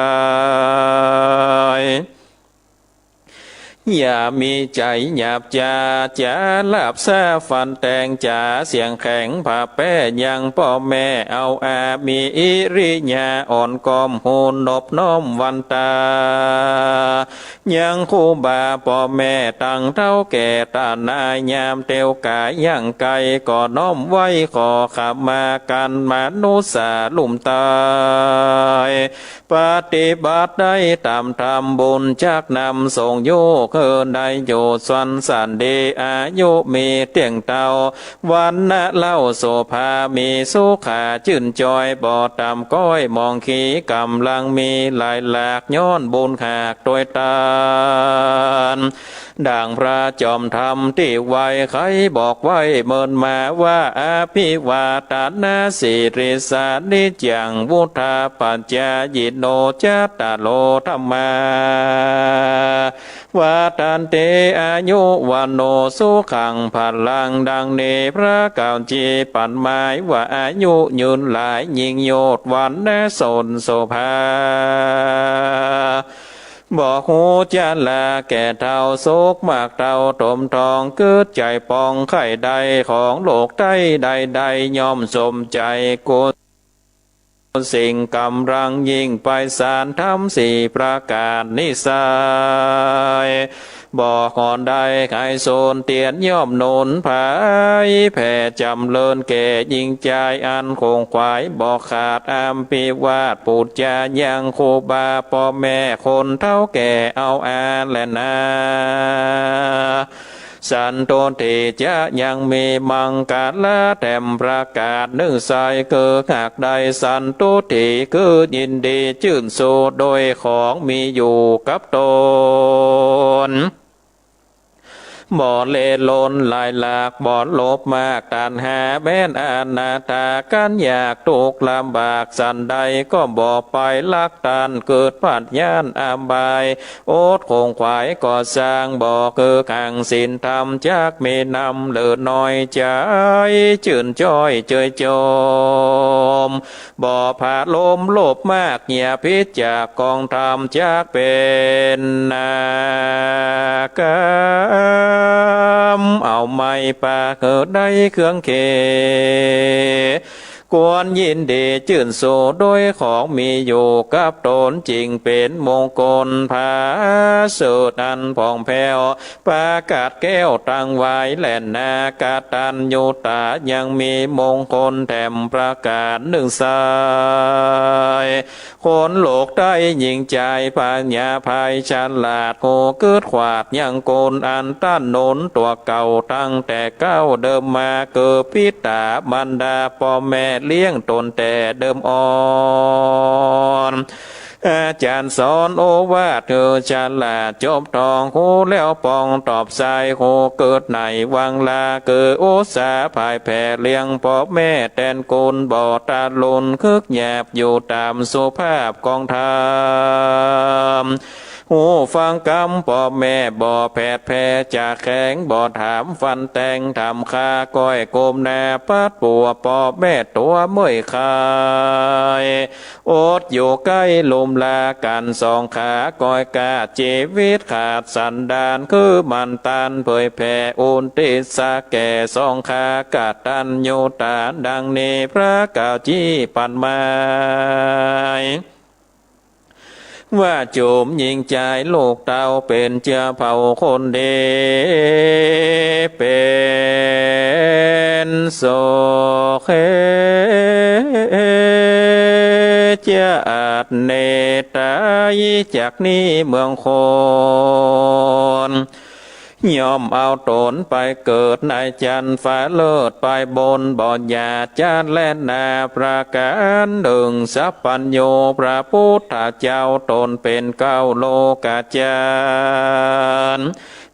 อย่ามีใจ๋หยาบจ๊า จ๋าลาบซ่าฟันแตง จ๋าเสียงแข็งผ่าแป้ยังป้อแม่ เอาอา มีอิริยาอ่อนก้อม ฮู้นบน้อมวันตา ยังครูบาป้อแม่ ตังเฒ่าแก่ต้านนาย ยามเตียวก๋ายย่างไก๋ ก็น้อมไหว้ขอขมากั๋น มนุษย์ลุ่มใต้ ปฏิบัติได้ต๋ามธรรมบุญ จักนำส่งอยู่ หื้อได้อยู่สวรรค์สันติ อายุมีเตี้ยงเต้า วรรณะเล่าโสภา มีสุขาจื้นจอย บ่ต่ำก้อยหมองขี ก๋ำลังมีหลายหลาก ย้อนบุญหากตวยตาน ดั่งพระจอมธรรมตี้ไหว้ไขบอกไว้เมินมาว่า อภิวาทนาสีลิสสานิจจัง วุฑฒาปจายิโน จัตตาโรธัมมา วัฑฒันติ อายุ วัณโณ สุขัง พลัง ดังนี้พระกล่าวจี่ปันหมายว่า อายุยืนหลาย ยิ่งโยชน์ วรรณะสนโสภา บ่ฮู้จะลาแก่เฒ่า สุขมากเต้าถมทอง กึ๊ดใจ๋ปองใค่ได้ ของโลกใต้ใดๆ ย่อมสมใจ๋กุศล สิ่งก๋ำลังยิ่งไพศาล ธรรมสี่ประก๋านนี้ไส้ บ่หอนได้ไขสูญ เตียนย่อมหนุนไพ แผ่จ๋ำเริญแก่ญิงจาย อันขงขวายบ่ขาด อภิวาทปู๋จายังครูบาป้อแม่ คนเฒ่าแก่เอาอาแลนา สันตุฏฐิจะยังมีมังคละแถมประก๋านนึ่งไส้ คือหากได้สันตุฏฐิ คือยินดีจื้นชูโดยของมีอยู่กับตน บ่เล่นหลนหลายหลาก บ่โลภมาก ตัณหาแม่นอนาถา คันอยากทุกข์ลำบากสันใด ก็บ่ไปรักต้าน เกิดปัญญาอบาย อดขงขวายก็ซ่าง บ่คือขังศีลธรรม จักมีนำเหลือน้อย ใจ๋จื้นจ้อยเจยจม บ่ผาลมโลภมาก เหียผิดจากกองธรรม จักเป๋นนากรรม เอาไม้ปากหื้อได้เครื่องเข ควรยินดีจื้นชู โดยของมีอยู่กับต๋น จิ่งเป๋นมงคลผาเสริฐอันผ่องแผ้ว ประกาศแก้วตังหวายแลนา กตัญญูตายังมีมงคลแถมประก๋านนึ่งไส้ คนโลกใต้หญิงจาย ปัญญาไพฉลาด ฮู้กึ๊ดขวาดยังกุล อันต้านหนุนตั๋วเก่าตั้งแต่เก๊าเดิมมา คือปิดต๋ามารดาป้อแม่เลี้ยงต๋นแต่เดิมอ่อน อาจ๋ารย์สอนโอวาทหื้อฉลาดจบท่อง ฮู้แล้วปองตอบสาย ฮู้กึ๊ดในวังลา คืออุตสาห์ผายแผ่เลี้ยงป้อแม่แตนกุล บ่ตะลุนคึกหยาบอยู่ต๋ามสุภาพของธรรม ฮู้ฟังกำป้อแม่บ่แผดแผจากแข็ง บ่ถามฟันแตง ถามคาก้อยก้มหน้าปัดปัว ป้อแม่ตั๋วเมื่อยคาย อดอยู่ใก้ลุมลากั๋นสองขา ก้อยกาดจีวิตขาดสันดาน คือหมั่นตานเผยแผ่อุตทิศแก่สองขากตัญญูตา ดังนี้พระกล่าวจี๊ปันหมาย ว่าจุ๋มหญิงจายลูกเต้า เป๋นเจื้อเผ่าคนดี เป๋นสุข เจื้ออาจเนต๋าย จากนี้เมืองคน ย่อมเอาต๋นไปเกิดในจันทร์ฟ้าเลิศไปบน บ่อย่าจัดแลนาประก๋านนึ่ง สัพพัญญูพระพุทธเจ้า ต๋นเป๋นเก๊าโลกาจารย์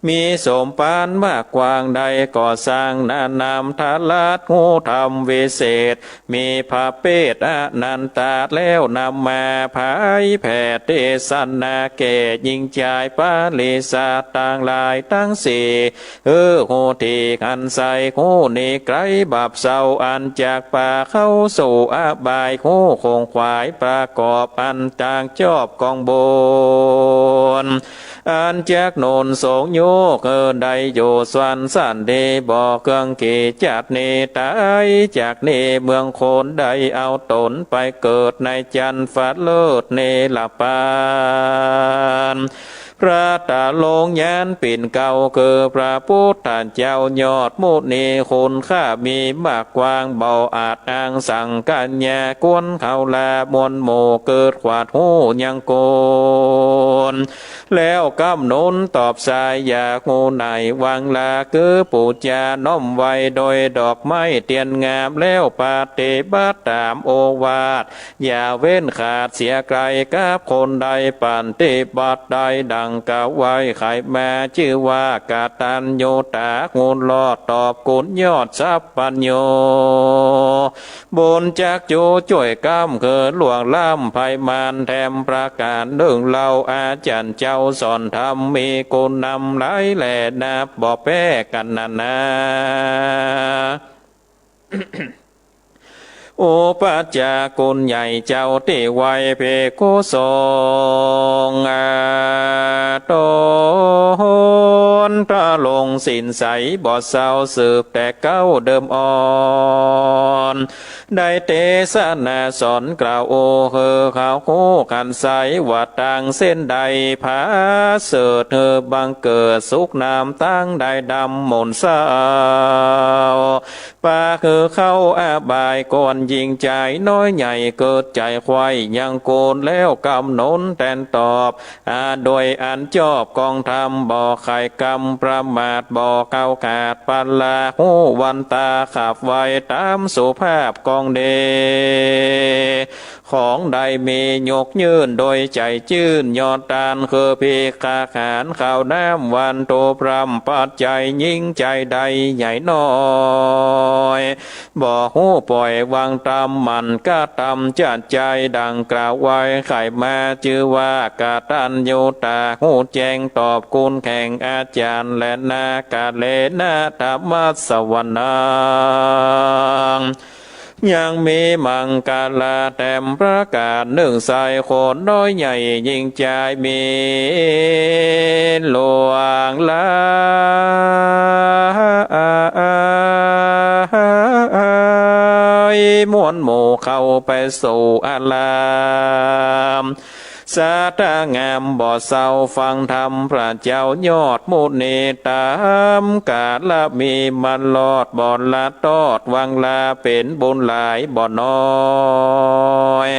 มีสมภารมากกว้าง ได้ก่อสร้างนานามทราช ฮู้ธรรมวิเศษ มีพระเปตอนันตา แล้วนำมาผายแผ่เตสนาแก่หญิงจายปริษัทตังหลายตังสี่ หื้อฮู้ตี้อันใส ฮู้หนีไก๋บาปเศร้า อันจักปาเข้าสู่อบาย ฮู้ขงขวายประกอบอันจักจอบกองบุญ อันจักหนุนสงฆ์โยกหื้อได้อยู่สวรรค์สันติ บ่เคืองขีดจัดหนีต๋าย จากนี้เมืองคน ได้เอาต๋นไปเกิดในจันทร์ฟ้าเลิศเนรปาน พระตะลงยานปิ่นเกล้า คือพระพุทธเจ้ายอดมุนี คุณค่ามีมากกว้าง บ่อาจอ้างสังกัญญา ควรเขาลามวลหมู่ เกิดขวาดฮู้ยังกุล แล้วกำหนุนตอบสาย อยากฮู้ในวังลา คือปู๋จาน้อมไหว้โดยดอกไม้เตียนงาม แล้วปฏิบัติต๋ามโอวาท อย่าเว้นขาดเสียไกล กับคนใดปฏิบัติได้ดังกล่าวไว้ ใค่มาจื้อว่ากตัญญูตา คุณรอดตอบคุณยอดสัพพัญญู บุญจักจู๋จ้วยกำ คือล่วงล้ำภัยมาร แถมประก๋านนึ่งเล่า อาจ๋ารย์เจ้าสอนธรรม มีคุณนำหลายแลนับบ่แป๊กั๋นนานา อุปัชฌาย์คุณใหญ่เจ้าตี้ไหว้ภิกขุสงฆ์ อา ต๋นตะลงศีลใสบ่เศร้า สืบแต่เก๊าเดิมอ่อน ได้เตสนาสอนกล่าวโอ หื้อเขาฮู้ขันใส ว่าตางเส้นใดผาเสริฐ หื้อบังเกิดสุขนาม ตางได้ดำหม่นเศร้า ปาหื้อเข้าอบายก่อน ญิงจายน้อยใหญ่เกิดใจ๋ใค่ ยังกูลแล้วกำหนนแตนตอบ อา โดยอันจอบกองธรรม บ่ใค่กำประมาท บ่เข้าขาดปะละ ฮู้วันต๋าขับไว ต๋ามสุภาพกองเด ของได้มียกยื่น โดยใจ๋จื้นยอดตาน คือภิกขาหาร ข้าวน้ำหวาน ถูปร่ำปัจจัย ญิงจายใดใหญ่น้อย บ่ฮู้ป่อยวางต๋ามหมั่น กระตำจัดใจ๋ดังกล่าวไว้ ใค่มาจื้อว่ากตัญญูต๋า ฮู้แจ้งตอบคุณแห่งอาจ๋ารย์แลนา กาเลนะธัมมะสวนัง ยังมีมังคละแถมประก๋านนึ่ง ใส่คนน้อยใหญ่ญิงจายมีหลวงหลาย มวลหมู่เข้าไปสู่อาราม ศรัทธางามบ่เศร้าฟังธรรม พระเจ้ายอดมุนีต๋าม กาละมีมันรอดบ่ละตอด หวังละเป๋นบุญหลายบ่น้อย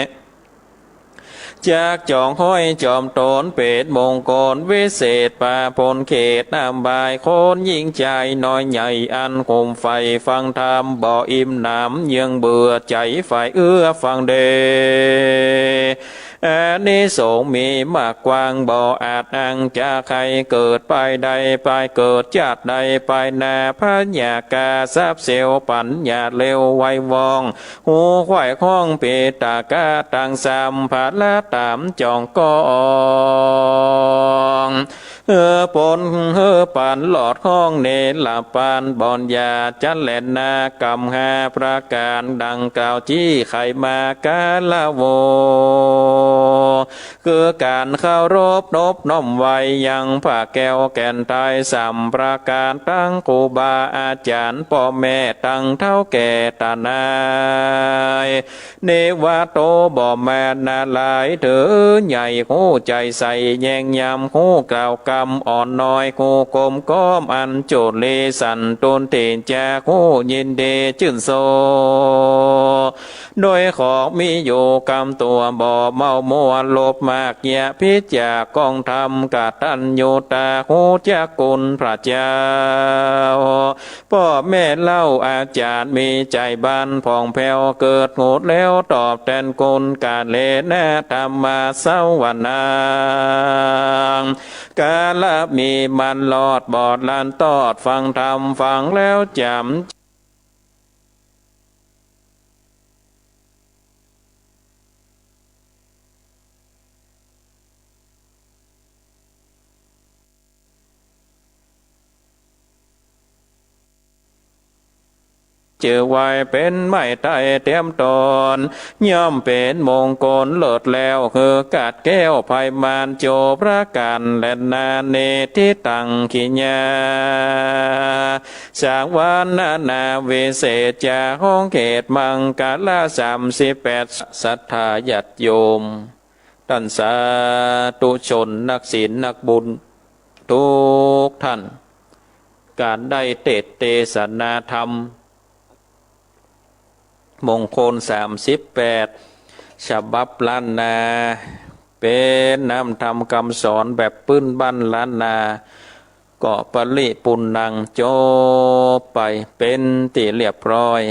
จักจ๋องฮ้อยจ๋อมต๋น เป๋นมงคลวิเศษ ปะปนเขตอบาย คนญิงจายน้อยใหญ่ อันคุมใฝ่ฟังธรรม บ่อิ่มหนำเยืองเบื่อ ใจ๋ใฝ่เอื้อฟังดี อานิสงส์มีมากกว้าง บ่อาจอั้งจะใค่ เกิดปายใดปาย เกิดจาติใดปายหน้า ปัญญากาทรัพย์เสี้ยว ปัญญาเร็วไวว่อง ฮู้ใค่คล่องปิฎกะตังสาม ผละต๋ามจ๋องกอง เออ ปน เออ ปันหลอดห้องเนรปาน บ่อนยาจันแลนนา กำห้าประก๋านดังกล่าว ตี้ใค่มากาละโว คือก๋านเคารพนบน้อมไหว้ ยังพระแก้วแก่นไตรสามประก๋าน ตังครูบาอาจ๋ารย์ ป้อแม่ตังเฒ่าแก่ต๋านาย เนวโตบ่แม่นนารายณ์ ถือใหญ่ฮู้ใจ๋ใส่ แย้งยำฮู้กล่าวกำอ่อนน้อย ฮู้กลมกล่อมอัญจุลี สันตุติจาฮู้ยินดีจื้นโศก โดยของมีอยู่กำตั๋ว บ่เมามัวโลภมาก เยียะผิดจากกองธรรม กตัญญูต๋าฮู้จักคุณพระเจ้า ป้อแม่เล่าอาจ๋ารย์ มีใจ๋บานผ่องแผ้ว เกิดฮู้แล้วตอบแตนคุณ กาเลนะธัมมะสวนัง กาละมีมันรอดบ่ละตอด ฟังธรรมฟังแล้วจ๋ำ จื้อไหว้เป๋นไม้ไต้เตียมต๋น ย่อมเป๋นมงคลเลิศแล้ว คือกัดแก้วภัยมาร โจประก๋านแลนา เนติตังขิญญา สาวนนานาวิเศษจา ห้องเขตมังคละสามสิบแปด ศรัทธาญาติโยม ต้านสาธุชนนักศีลนักบุญ ทุกท่าน ก๋านได้เตสน์เตสนาธรรม มงคลสามสิบแปด ฉบับล้านนา เป๋นน้ำธรรมกำสอนแบบปื้นบ้านล้านนา ก็ปริปูรณัง จบไปเป๋นตี้เรียบร้อย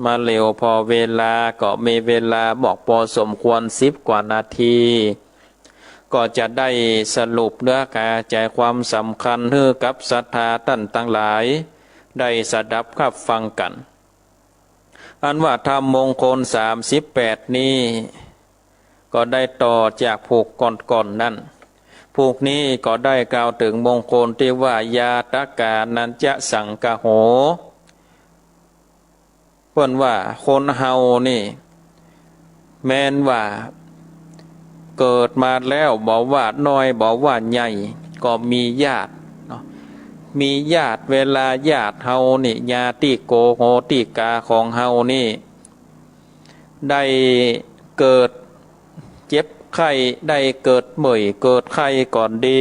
มาเหลียวผ่อเวลาก็มีเวลาหมอกปอสมควร สิบกว่านาที ก็จะได้สรุปเนื้อหาใจ๋ความสำคัญหื้อกับศรัทธาต้านตังหลายได้สดับฮับฟังกั๋น อันว่าธรรมมงคลสามสิบแปดนี้ ก็ได้ต่อจากผูกก่อนๆ นั้น ผูกนี้ก็ได้กล่าวเถิงมงคลตี้ว่า ญาตกานัญจะสังคโห เปิ้นว่าคนเฮานี่ แม้นว่าเกิดมาแล้ว บ่ว่าน้อยบ่ว่าใหญ่ ก็มีญาติเนาะ มีญาติ เวลาญาติเฮานี่ ญาติโกโหติกาของเฮานี่ ได้เกิดเจ็บไข้ ได้เกิดเมื่อยเกิดไข้ก็ดี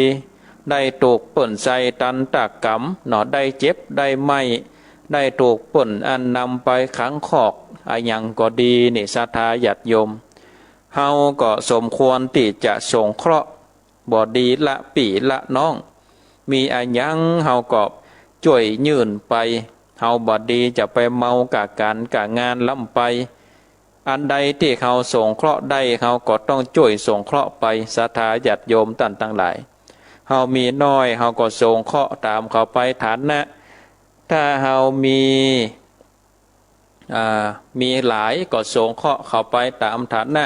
ได้ถูกเปิ้นใส่ตันตกรรมเนาะ ได้เจ็บได้ไม้ ได้ถูกเปิ้นอันนำไปขังคอก อะหยังก็ดีนี่ ศรัทธาญาติโยม เฮาก็สมควรตี้จะสงเคราะห์ บ่ดีละปี้ละน้อง มีอะหยังเฮาก็จ้วยยื่นไป เฮาบ่ดีจะไปเมาก้าก๋านก้างานล้ำไป อันใดตี้เฮาสงเคราะห์ได้ เฮาก็ต้องจ้วยสงเคราะห์ไป ศรัทธาญาติโยมต้านตังหลาย เฮามีน้อย เฮาก็สงเคราะห์ต๋ามเขาไป ฐานะ ถ้าเฮามี อ่า มีหลายก็สงเคราะห์เขาไปต๋ามฐานะ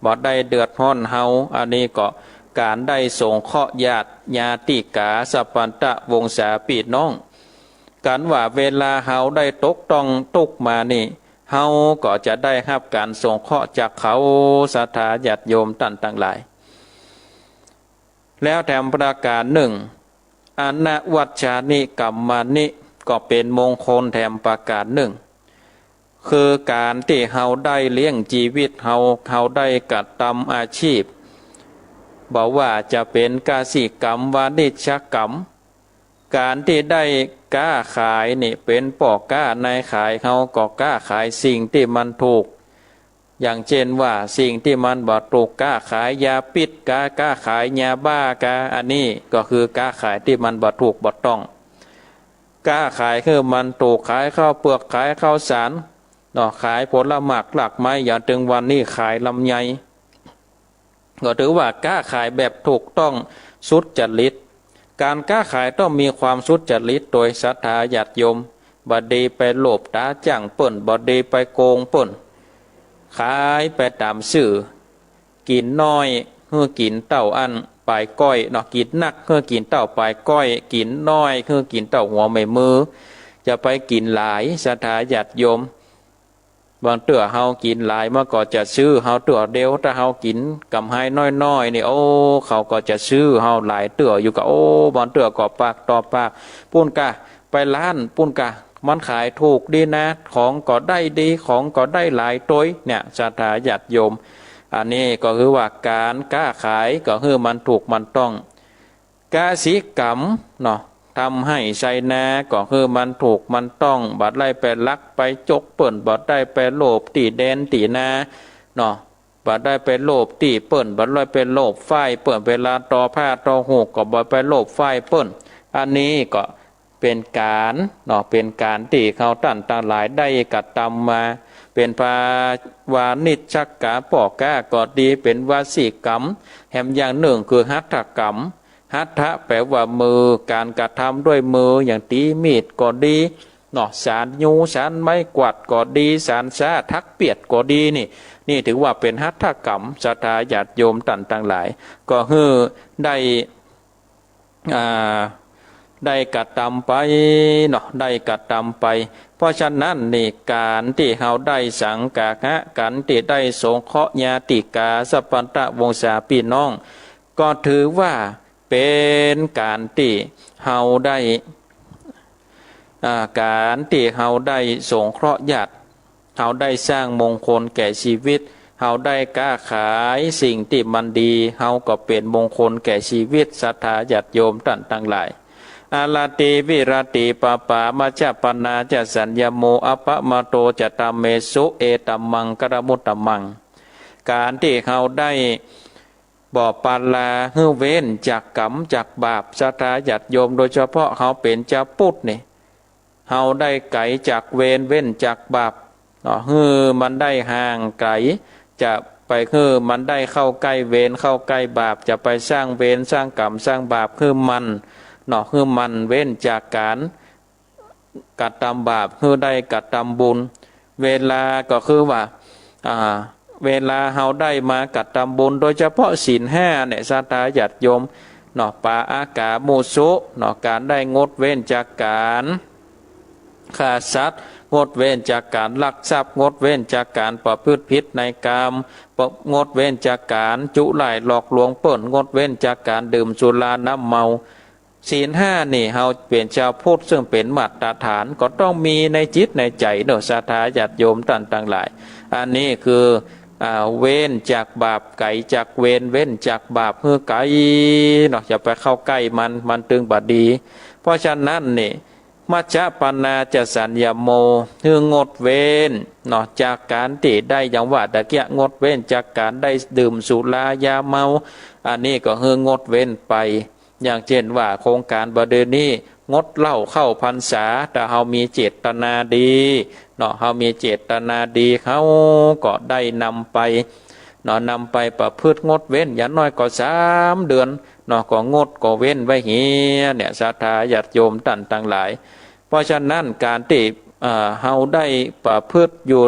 บ่ได้เดือดฮ้อนเฮา อันนี้ก็ก๋านได้สงเคราะห์ญาติ ญาติกา สัพพันธวงศาปี้น้อง กั๋นว่าเวลาเฮาได้ตกต้องตุ๊กข์มานี่ เฮาก็จะได้ฮับก๋านสงเคราะห์จากเขา ศรัทธาญาติโยมต้านตังหลาย แล้วแถมประก๋านนึ่ง อนวัชชานิกัมมานิ ก็เป๋นมงคลแถมประก๋านนึ่ง คือก๋านตี้เฮาได้เลี้ยงจีวิตเฮา เฮาได้กระตำอาชีพ บ่ว่าจะเป๋นกสิกรรม วาณิชกรรม ก๋านตี้ได้ก๊าขายนี่ เป๋นป้อก๊านายขาย เฮาก็ก๊าขายสิ่งตี้มันถูก อย่างเจ้นว่าสิ่งตี้มันบ่ถูก ก๊าขายยาปิ้ดกา ก๊าขายยาบ้ากา อันนี้ก็คือก๊าขายตี้มันบ่ถูกบ่ต้อง ก๊าขายหื้อมันถูก ขายข้าวเปือก ขายข้าวสารเนาะ ขายผลหมากรากไม้ อย่างเถิงวันนี้ขายลำไย ก็ถือว่าก๊าขายแบบถูกต้องสุจริต ก๋านก๊าขายต้องมีความสุจริตโดย ศรัทธาญาติโยม บ่ดีไปโลภต๋าจ้างเปิ้น บ่ดีไปโกงเปิ้น ขายไปต๋ามซื่อ กิ๋นน้อยหื้อกิ๋นเต้าอั้นป๋ายก้อยเนาะ กิ๋นนักหื้อกิ๋นเต้าป๋ายก้อย กิ๋นน้อยหื้อกิ๋นเต้าหัวแม่มือ จะไปกิ๋นหลาย ศรัทธาญาติโยม บางเตื้อเฮากิ๋นหลายมันก็จะซื้อเฮาเตื้อเดียว ถ้าเฮากิ๋นกำไฮน้อยๆ นี่ โอ้ เขาก็จะซื้อเฮาหลายเตื้ออยู่ก่อ โอ้ บางเตื้อก็ปากต่อปาก ปุ้นก่า ไปร้านปุ้นก่า มันขายถูกดีนะ ของก็ได้ดี ของก็ได้หลายตวย เนี่ย ศรัทธาญาติโยม อันนี้ก็คือว่าก๋านก๊าขายก็หื้อมันถูกมันต้อง กสิกรรมเนาะ ทำไฮ่ไถนา ก็หื้อมันถูกมันต้อง บ่ได้ไปลักไปจกเปิ้น บ่ได้ไปโลภตี้แดนตี้นาเนาะ บ่ได้ไปโลภตี้เปิ้น บ่ได้ไปโลภฝ้ายเปิ้น เวลาต่อผ้าต่อหูกก็บ่ไปโลภฝ้ายเปิ้น อันนี้ก็เป๋นก๋านเนาะ เป๋นก๋านตี้เฮาต้านตังหลายได้กระตำมา เป๋นภาวาณิชกรรม ป้อก๊าก็ดี เป๋นวสิกรรม แถมอย่างนึ่งคือหัตถกรรม หัตถะแปลว่ามือ ก๋านกระทำด้วยมือ อย่างตี๋มีดก็ดีเนาะ สานยู สานไม้กวาดก็ดี สานซ้า ถักเปียดก็ดีนี่ นี่ถือว่าเป๋นหัตถกรรม ศรัทธาญาติโยมต้านตังหลาย ก็หื้อได้ อ่า ได้กระตำไปเนาะ ได้กระตำไป เพราะฉะนั้นนี่ก๋านตี้เฮาได้สังคหะ ก๋านตี้ได้สงเคราะห์ญาติกา สัพพันธวงศาปี้น้อง ก็ถือว่าเป๋นก๋านตี้เฮาได้ อ่า ก๋านตี้เฮาได้สงเคราะห์ญาติ เฮาได้สร้างมงคลแก่ชีวิต เฮาได้ก๊าขายสิ่งตี้มันดี เฮาก็เป๋นมงคลแก่ชีวิต ศรัทธาญาติโยมต้านตังหลาย อาราติวิรติปปามัจจปปานาจะสัญญโม อัปปมาโทจะธัมเมสุ เอตัมมังคลมุตตมัง ก๋านตี้เฮาได้ บ่ปราหื้อเว้นจากกรรมจากบาป ศรัทธาญาติโยม โดยเฉพาะเฮาเป๋นจาวปุทธนี่ เฮาได้ไก๋จากเวรเว้นจากบาปเนาะ หื้อมันได้ห่างไก๋ จะไปหื้อมันได้เข้าใก้เวรเข้าใก้บาป จะไปสร้างเวรสร้างกรรมสร้างบาปหื้อมันเนาะ หื้อมันเว้นจากก๋าน กระตำบาป หื้อได้กระตำบุญ เวลาก็คือว่า อ่า เวลาเฮาได้มากระตำบุญ โดยเฉพาะศีลห้าเนี่ย ศรัทธาญาติโยมเนาะ ปาอากามุสุเนาะ ก๋านได้งดเว้นจากก๋านฆ่าสัตว์ งดเว้นจากก๋านลักทรัพย์ งดเว้นจากก๋านประพฤติผิดในกาม งดเว้นจากก๋านจุร้ายหลอกลวงเปิ้น งดเว้นจากก๋านดื่มสุราน้ำเมา ศีลห้านี่ เฮาเป๋นจาวพุทธ ซึ่งเป๋นมาตรฐาน ก็ต้องมีในจิตในใจ๋เนาะ ศรัทธาญาติโยมต้านตังหลาย อันนี้คือ อ่า เว้นจากบาป ไก๋จากเวร เว้นจากบาปหื้อไก๋เนาะ อย่าไปเข้าใก้มัน มันตึงบ่ดี เพราะฉะนั้นนี่ มัจจปปานาจะสัญญโม หื้องดเว้นเนาะ จากก๋านตี้ได้ อย่างว่าตะเกียะ งดเว้นจากก๋านได้ดื่มสุรายาเมา อันนี้ก็หื้องดเว้นไป อย่างเจ้นว่าโครงก๋านบ่าเดี่ยวนี้ งดเหล้าเข้าพรรษา ถ้าเฮามีเจตนาดีเนาะ เฮามีเจตนาดี เฮาก็ได้นำไปเนาะ นำไปประพฤติงดเว้น อย่างน้อยก็สามเดือนเนาะ ก็งดก็เว้นไว้เหีย เนี่ย ศรัทธาญาติโยมต้านตังหลาย เพราะฉะนั้นก๋านตี้ เอ่อ เฮาได้ประพฤติอยู่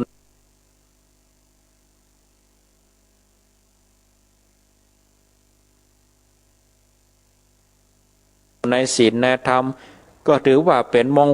ในศีลในธรรม ก็ถือว่าเป๋นมง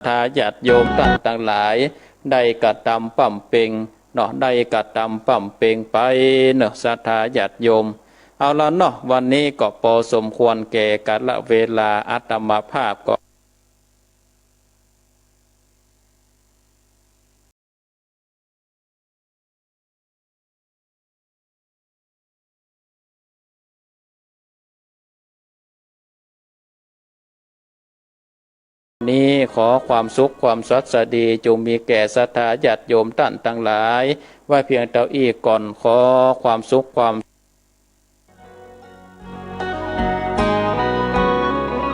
ทธาญาติโยมต้านตังหลาย ได้กระตำบำเพ็งเนาะ ได้กระตำบำเพ็งไปเนาะ ศรัทธาญาติโยม เอาละเนาะ วันนี้ก็ปอสมควรแก่กาลเวลา อาตมาภาพก็ นี้ขอความสุขความสวัสดี จงมีแก่ศรัทธาญาติโยมต้านตังหลาย ไว้เพียงเต้าอี้ก่อน ขอความสุขความ